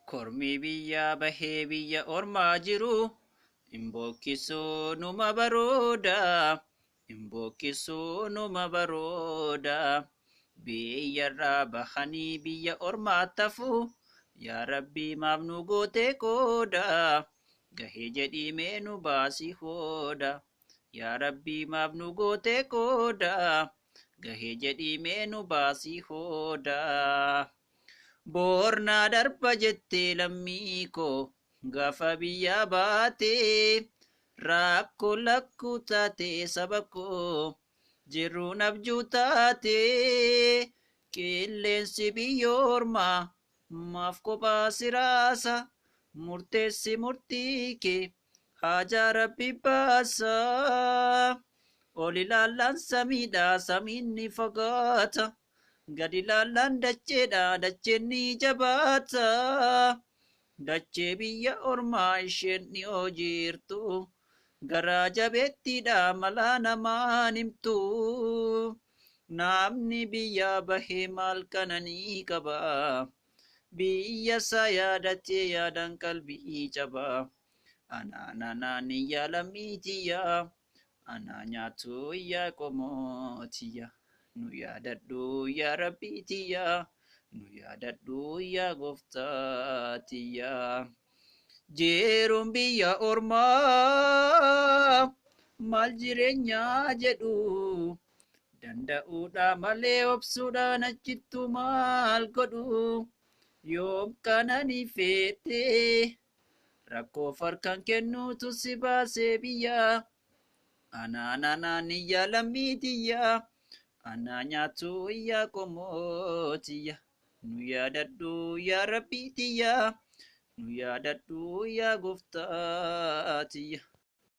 Kormi biyyaa bahee biyya ormaa jiru hin bookkisuu numa barooda. Hin bookkisuu numa barooda. Biyyarraa bahanii biyya ormaa tafu. Yaa Rabbii, maaf nu gootee qooda? Gahee jedhii mee nu baasii hooda. Yaa Rabbii, maaf nu gootee qooda? Gahee jedhii mee nu baasii hooda. Boornaa darba jettee lammii koo gaafa biyyaa baatee, rakkoo lakkuu taatee saba koo jiruun abjuu taatee. Qilleensi biyya ormaa maaf kophaa siraasa? Murteessi murtii kee haajaa Rabbi baasa. Ol ilaallaan samiidha, samiin ni fagaata. Gad ilaallaan dacheedha, dacheen ni jabaata. Dachee biyya ormaa isheen dhiyoo jirtu garaa jabeettiidha malaa namaan himtu. Namni biyya bahee maal qananii qaba? Biyya isaa yaadatee yaadaan qalbii caba. Anaan anaan yaa lammii tiyya, anaa nyaatu yaa qomoo tiyya. Nu yaadadhu yaa Rabbii tiyya, nu yaadadhu yaa gooftaa tiyya. Jiruun biyya ormaa maal jireenyaa jedhu, danda'uudha malee obsuudhaan achittu maal godhu? Yoom qananii feete? Rakkoo farkaan kennuutu si baasee biyya. Anaan anaan yaa lammii tiyya, anaa nyaatu yaa qomoo tiyya. Nu yaadadhu yaa Rabbii tiyya, nu yaadadhu yaa gooftaa tiyya.